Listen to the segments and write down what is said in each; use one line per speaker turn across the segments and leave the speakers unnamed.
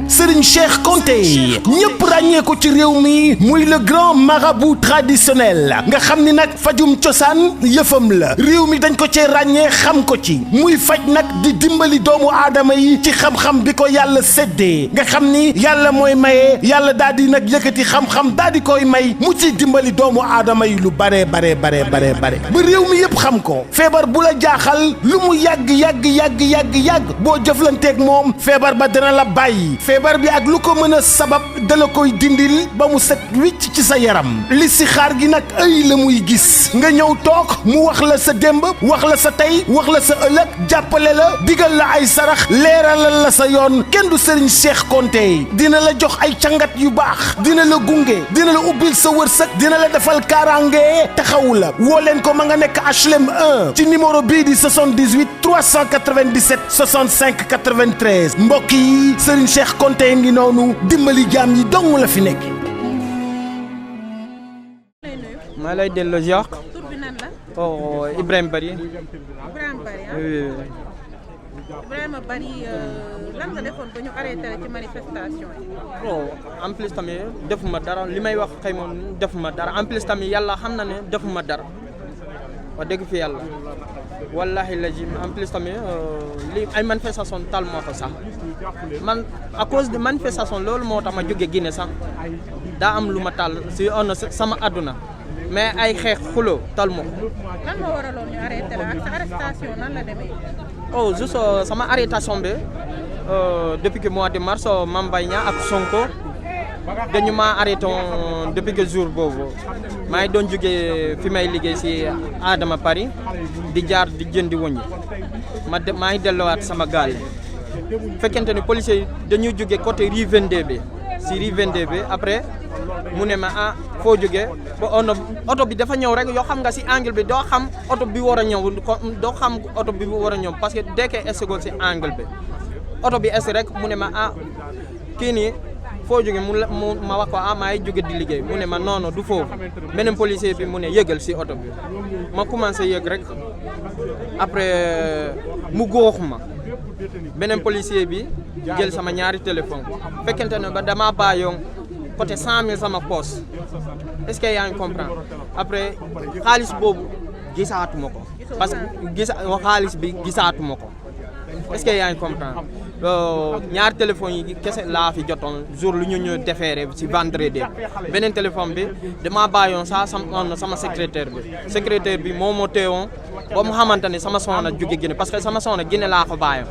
Serigne Cheikh Konté ñëpp ràññee ko ci réew mi muy le grand marabout traditionnel nga xam ni nag fajum cosaan yëfam la réew mi dañ ko cee ràññee xam ko ci muy faj nag di dimbali doomu aadama yi ci xam-xam bi ko yàlla séddee nga xam ni yàlla mooy maye yàlla daal di nag yëkkati xam-xam daal di koy may mu ci dimbali doomu aadama yi lu bare ba réew mi yëpp xam ko feebar bu la jaaxal lu mu yàgg boo jëflanteeg moom feebar ba dina la bàyyi feebar bi ak lu ko mën a sabab dala koy dindil ba mu set wicc ci sa yaram li si xaar gi nag ay la muy gis nga ñëw toog mu wax la sa démb wax la sa tey wax la sa ëllëg jàppale la digal la ay sarax leeralal la sa yoon kenn du Serigne Cheikh Konté dina la jox ay cangat yu baax dina la gunge dina la ubbil sa wërsëg dina la defal kaaraange taxawu la woo leen ko ma nga nekk HLM 1 ci numéro bii di 78 397 65 93 mbokk yi Serigne Cheikh Konté ngi noonu dimbali jaam yi dong la fi nekk.
maa lay delloo ziar.
tur bi nan la.
Ibrahima Bari.
Ibrahima Bari Ibrahima Bari lan nga defoon ba ñu arrêté la ci manifestation yi.
En plus tamit defuma dara li may wax xëy moom defuma dara en plus tamit yàlla xam na ne defuma dara wax dëgg fi yàlla wallahi lazim en plus tamit li ay manifestation tal moo ko sax man à cause de manifestation loolu moo tax ma jóge Guinée sax daa am lu ma tal si on sama àdduna mais ay xeex xuloo tal moo ko.
lan moo waraloon ñu arrêté la ak sa arrestation nan la demee.
Juste sama arrestation bi depuis que mois de mars Mame Mbaye Niang ak Sonko dañu ma arrêté depuis que jour boobu maa ngi doon jógee fi may liggéey si Adama Paris di jaar di jëndi wëñ maa ngi delluwaat sama gaal fekkente ni policiers yi dañuy jógee côté rue 22 bi si rue 22 bi après mu ne ma foo jógee ba oto bi dafa ñëw rek yoo xam nga si angle bi doo xam oto bi war a ñëw doo xam oto bi war a ñëw parce que dès que estigol si angle bi oto bi esti rek mu ne ma kii nii foo jóge mu ma wax ko maa ngi jóge di liggéey mu ne ma non du foofu beneen policier bi mu ne yëgal si oto bi ma commencé yëg rek après mu góox ma beneen policier bi jël sama ñaari téléphone fekkente ne ba dama bàyyoon côté 100 000 sama poche est-ce que yaa ngi comprendre après xaalis boobu gisaatuma ko parce que xaalis bi gisaatuma ko est-ce que yaa ngi comprendre ñaari téléphone yi kese laa fi jotoon jour lu ñu defeere ci vendredi beneen téléphone bi dama bàyyoon sama secrétaire bi moo ma teewoon ba mu xamante ne sama soxna jóge Guinée parce que sama soxna Guinée laa ko bàyyoon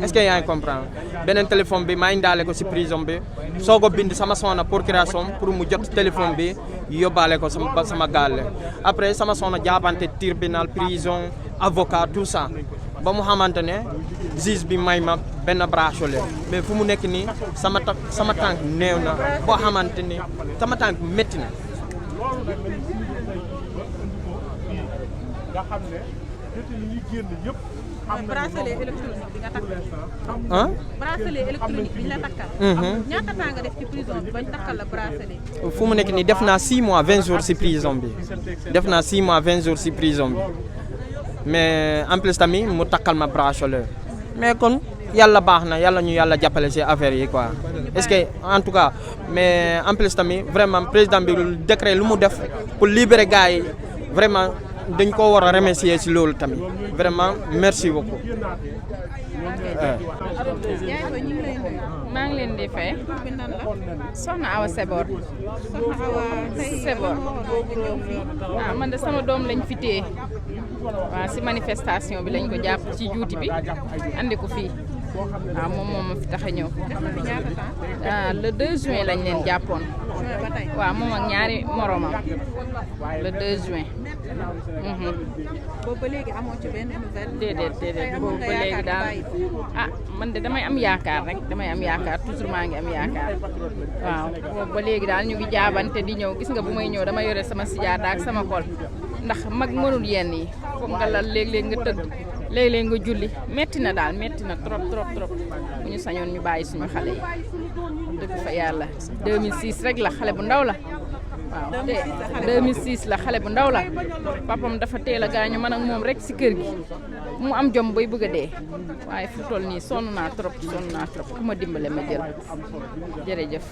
est-ce que yaa ngi comprendre beneen téléphone bi maa indaale ko ci prison bi soog a bind sama soxna procuration pour mu jot téléphone bi yóbbaale ko sama gaale après sama soxna jaabante tribunal prison avocat tout ça ba mu xamante ne juge bi may ma benn bracelet mais fu mu nekk nii sama tànk néew na boo xamante ni sama tànk métti na.
nga xam ne détenu yi génn yëpp.
bracelet électronique bi nga takkal. bracelet électronique bi ñu la takkal. ñaata temps nga def ci prison bi bañ takkal la bracelet.
fu mu nekk nii def naa 6 mois 20 jours ci prison bi def naa 6 mois 20 jours ci prison bi mais en plus tamit mu takkal ma bracelet mais kon yàlla baax na yàlla ñu yàlla jàppale ci affaire yi quoi est-ce que en tout cas mais en plus tamit vraiment président bi décret lu mu def pour libérer gars yi vraiment. dañ ko war a remercier ci loolu tamit vraiment merci beaucoup.
maa ngi leen di fay. soxna Awa Sebor. Sebor. Man de sama doom lañ fi téye waaw ci manifestation bi lañ ko jàpp ci juuti bi andi ko fii waaw moom ma fi tax a ñëw. Le 2 juin lañ leen jàppoon. waaw moom ak ñaari moromam le 2 juin.
boobu ba léegi amoo ci benn nouvelle.
déedéet boobu ba léegi daal man de damay am yaakaar rek toujours maa ngi am yaakaar waaw boobu ba léegi daal ñu ngi jaabante di ñëw gis nga bu may ñëw dama yore sama sijaada ak sama kol ndax mag mënul yenn yi foog nga lal léeg-léeg nga tëdd léeg-léeg nga julli metti na daal metti na trop bu ñu sañoon ñu bàyyi suñu xale yi dëgg fa yàlla 2006 rek la xale bu ndaw la waaw 2006 la xale bu ndaw la papam dafa teel a gaañu man ak moom rek ci kër gi mu am jom bay bëgg a dee waaye fu toll nii sonn naa trop ku ma dimbale ma jël jërëjëf